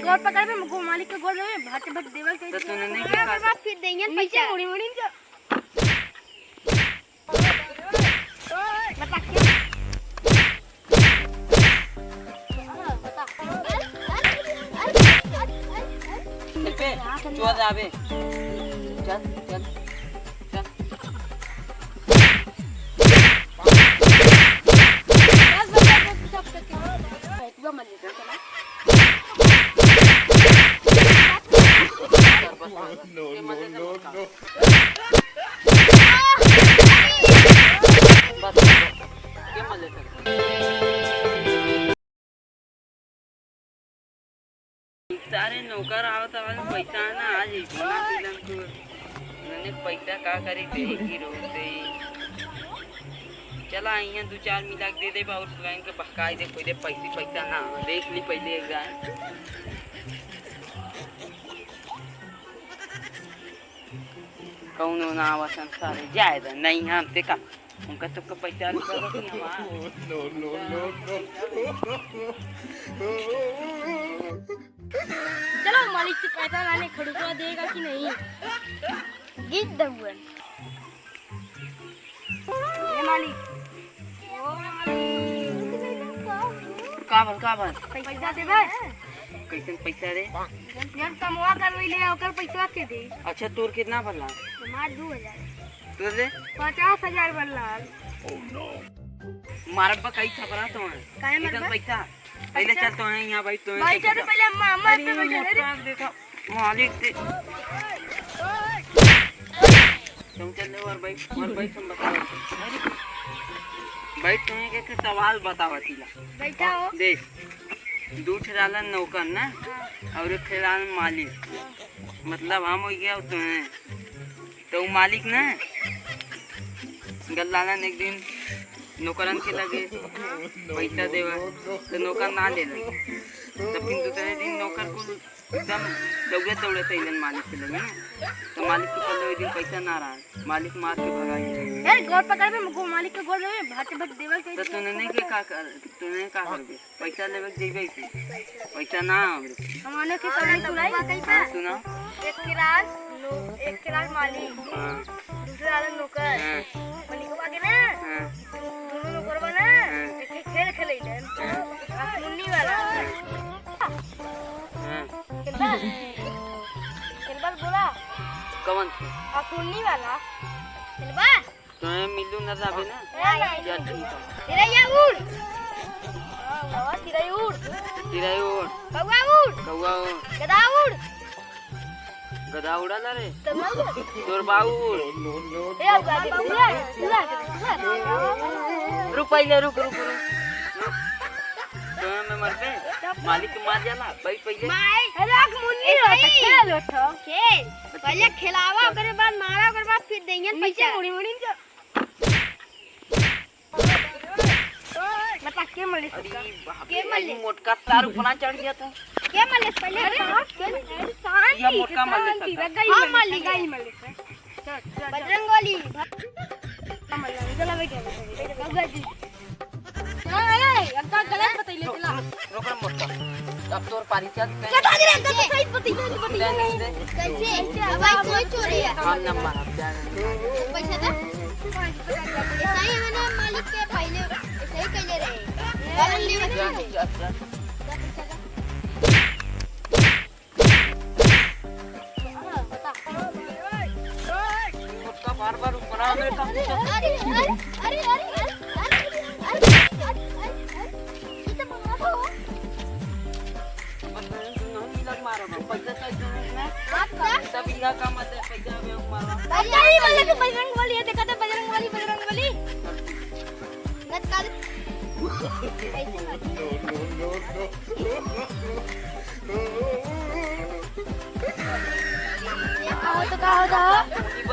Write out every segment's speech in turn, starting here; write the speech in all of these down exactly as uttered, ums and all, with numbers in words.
गोड़ पकड़ बे, गो मालिक के गोड़ देबे, भाटे भट देवल के। तो तूने नहीं अगर किया। बाप फिर देंगे नीचे पैसा। मुड़ी मुड़ी जो। बता क्या? हाँ, बता। चल बे, चुआ जाबे। चल, चल, चल। बस, बस, बस, बस, बस, बस, बस। No, no, no, no। सारे नौकर आवत आवत पैसा ना आ जाई, कोना दिलन को। मैंने पैसा का करे, दे ही रोते। चला, यहाँ दो चार मिला के दे दे, और पुरान के बहकाई दे, पहले पैसे पैसा ना, देख ली पहले एक बार। कौनो ना आवा संसार, जाए दे, नहीं हमसे का, उनका सबका पैसा रुपया रखी हमार। No, no, no, no। चलो, मालिक से पैसा लाने, खड़ुआ देगा कि नहीं? गीत दउअन। ए मालिक। ओ मालिक। का बा, का बा? पैसा देबे? कैसन पैसा रे? जब कमवा करवैले, ओकर पैसा के दे? अच्छा, तोर कितना भरला? हमार दू हजार। तोर रे? पचास हजार भरला। मारब बा कई थपरा तो है। काहे कितना मरबा? पैसा? पहले अच्छा। चल तो है यहाँ बैठ तो है। बैठ जा तो पहले अम्मा, अम्मा अरे पे बैठ जा रे। मोटका देखा, मालिक से। तुम चल ले और बैठ, और बैठ हम बताओ। बैठ तो है कि सवाल बतावा तीला। बैठा हो। देख, दू ठे रहलन नौकर ना, हाँ। और एक ठे रहलन मालिक। हाँ। मतलब हम हो गया तो हैं। तो उ मालिक ना गल्लालन एक दिन नौकरन के लगे पैसा देवा, तो नौकर ना लेलन। तो फिर दूसरे दिन नौकर कुल एकदम दौड़े दौड़े अइलन मालिक के लगे ना, तो मालिक के पल्ले ओइ दिन पैसा ना रहा, मालिक मार के भगाई। ए, गोड़ पकड़ में, गो-, मालिक के गोड़ में भाटे भट देवल के। तो तूने नहीं के का कर, तूने का करबे? पैसा लेवे के जइबे से। पैसा ना हमरे। हमारे के हाँ, कमी तो सुनाई? बाबा कैसा? हाँ, सुना। एक किरान नो-, एक किरान मालिक। हाँ। दूसरा वाला नौकर। हाँ। मालिकवा के ना? हाँ। दो-, दोनों नौकरवा ना? हाँ। एक, एक खेल खेले जाए। हाँ। अखमुन्नी वाला। हाँ। खेलबा? खेलबा बोला। कौन? अखमुन्नी वाला। खेलबा? तोहे मिलू न जाबे ना? ए, जा ठीक है। चिरैया उड़। चिरैया उड़। चिरैया उड़। कौआ उड़। कौआ उड़। गधा उड़। गधा उड़ा ना रे। तोर बाऊ उड़। ए, अब गाड़ी उड़ा, उड़ा, उड़ा। रुक पहले, रुक, रुक, रुक। रुक। तोहे में मरबे? मालिक के मार जाला। बैठ पहले। माई। अरे, अखमुन्नी होता, खेल होता। खेल। पहले खिलावा, ओकरे बाद मारा, ओकरे बाद फिर देंगे नीचे पैसा। मुड़ी, मुड़ी नीचे। बता, के मले अरे सबका? बाप के रे, मले? अरे मोटका तार ऊपर चढ़ गया था। के मले पहले? अरे, शांत, शांत, ये मोटका मले शांत, सबका। गई हाँ, मले, मले। गई मले। चल, चल, चल। बजरंग बली। हाँ, मले, चला बैठ, बैठ, बैठ, बैठ। बाबूजी। ए, ए, अब तो गलत बतैले, चला। रुक रे मोटका, अब तोर पारी चल। चल, भाग रे, अब तो सही बतैले, बतैले। कैसे? अब भाई कोई चोरी है। हम ना मारब, जा। पैसा दे। ऐसा ही हमने मालिक के पहले ऐसे ही कैले रहे। कारण लेवे जा, नहीं। जा, जा। मोटका बार बार ऊपर आ गए, कब अरे, अरे, अरे, अरे, अरे, अरे, अरे, ये तो मारो। बस नहीं मिला मारो, पैसा तो इतना है ना। आपका? सब इला का मत है, पैसा में मारो। पैसा ही वाले तो बजरंग बली है, देखा था बजरंग बली, बजरंग बली। गत काल। ऐसे मत। No, no, no, no। ये का होता, का होता हो? ये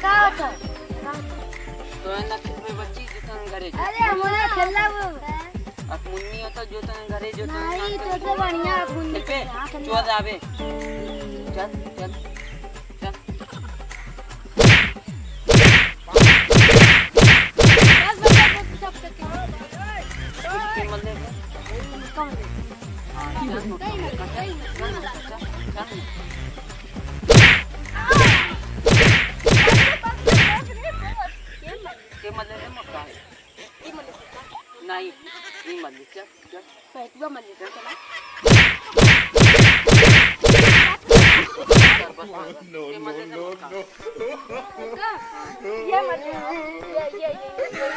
का होता? तो है ना, खेल में बच्ची जितना घरे जो। अरे, हमारा खेलना वो। अब मुन्नी होता जो तने घरे जो तने नहीं, तो से बढ़िया अब मुन्नी खेल पे, हाँ, खेल। चुआ जाबे। चल, चल, चल। बस, बस, बस, बस, सब करके। किसके मले? कौन? हाँ, चल, तो कहीं नहीं। के मले रे मोटा है? नहीं, ई मले, चल, चल। बैठुआ मले, चल, चला। बस, बस, बस। No, के मले रे मोटा है? ये मले, ये, ये, ये, ये।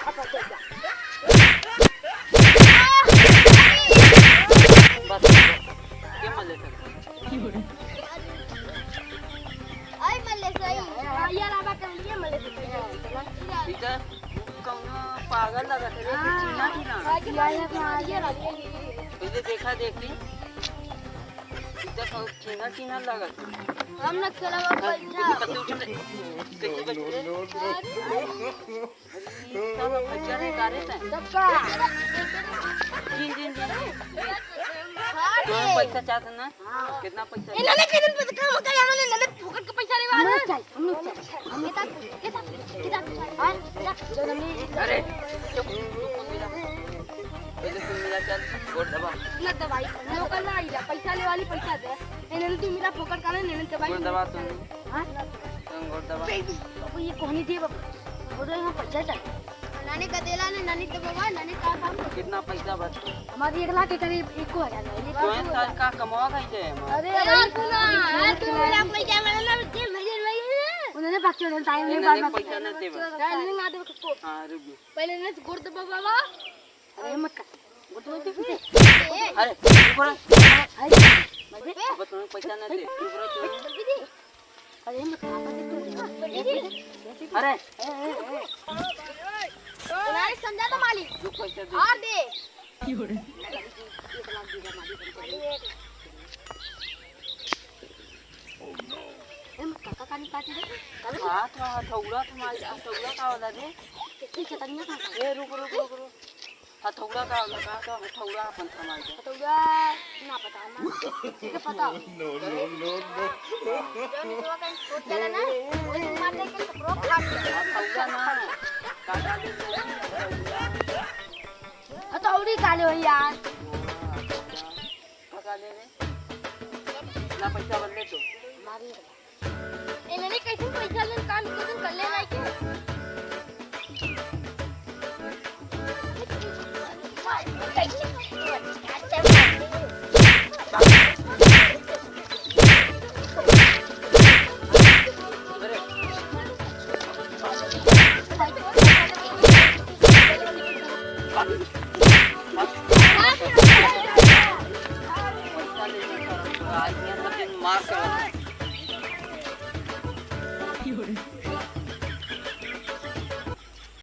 अब जा, जा। बस, बस। के मले रे? आई मले सही। हाँ, ये लावा कर लिए मले सही। इधर कौनो पागल लगत है रे, हाँ। चिन्हा चिन्हा। हाँ, ये लावा, ये लावा, ये लावा। पहले देखा देखी। इधर कौनो चिन्हा चिन्हा लगत है। हम ना खेला बैठा। कैसे बैठ रे? कैसे बैठ रे? अरे, साला भैया रे, का रे तैं? सबका। जिन, जिन, जिन, जिन। हाँ, तोहन रे। पैसा चाहत ना? हाँ। कितना पैसा? ए, नाने, कितना पैसा? का होता है? हमने नाने फोकट का पैसा लेवा हम ना। लोग चल, हम लोग चल। हम लोग चल। कितना, कितना, कितना? हाँ? अरे, चुप, चुप, मत मिला। पहले तू मिला, चल, गोड़ दबा। ना दबाई, लोकल ना आइला, पैसा लेवा ली, पैसा दे। ए, नाने, तू मिला फोकट का ना, नाने, दबाई। गोड़ दबा तू। हाँ? तुम गोड़ दबा। बाबू, ये कोहनी दिए बाबू। बोलो, यहाँ पैसा चाहिए। नानी का देला ने, नानी तो बाबा, नानी का काम। कितना पैसा बच? हमारी एक लाख के करीब एको हजार है। ये तो है, साल का कमवा गई थे हमारे। अरे, ए, भाई, सुना, ए, तू मेरा पैसा वाला ना, बच्चे, मजे में। उन्होंने बच्चों ने टाइम नहीं, बार नहीं, बार पैसा नहीं देबा। नहीं, ना दे को। हाँ, रुक जा। पहले ना गोड़ दबा बाबा। अरे मत कर। वो तो, वो तो, वो तो। अरे, रुको ना। अरे, मत बे। अब तुम्हें पैसा ना दे। रुको ना, तुम। अरे मत कर, मत कर। अरे। अरे, समझा तो मालिक। रुक, पैसा दे। और दे। एक लाख दे दे मालिक। ए, मत काका कानी काटी रे। काका। हाँ, तो हथौड़ा तो मार, हथौड़ा का वाला रे? कितनी चटनिया काका? ए, रुक, रुक, रुक, रुक। हथौड़ा का वाला, का, का हथौड़ा अपन थमा दे। हथौड़ा ना पता, ना। ठीक है, पता। No, no, no, no। जौन जो कहीं टूट जाला ना, वही मार दे के कपड़ों फाड़ दे। हथौड़ा ना, काका ले ले, हथौड़ा। हथौड़ी का ले हो यार? काका ले ले। ना पैसा बदले तो। मारी। इन्हने कैसे पैसा लेन काम के दिन कर लेना है क्या? पैसा लेने का आज यहाँ सब दिन मार के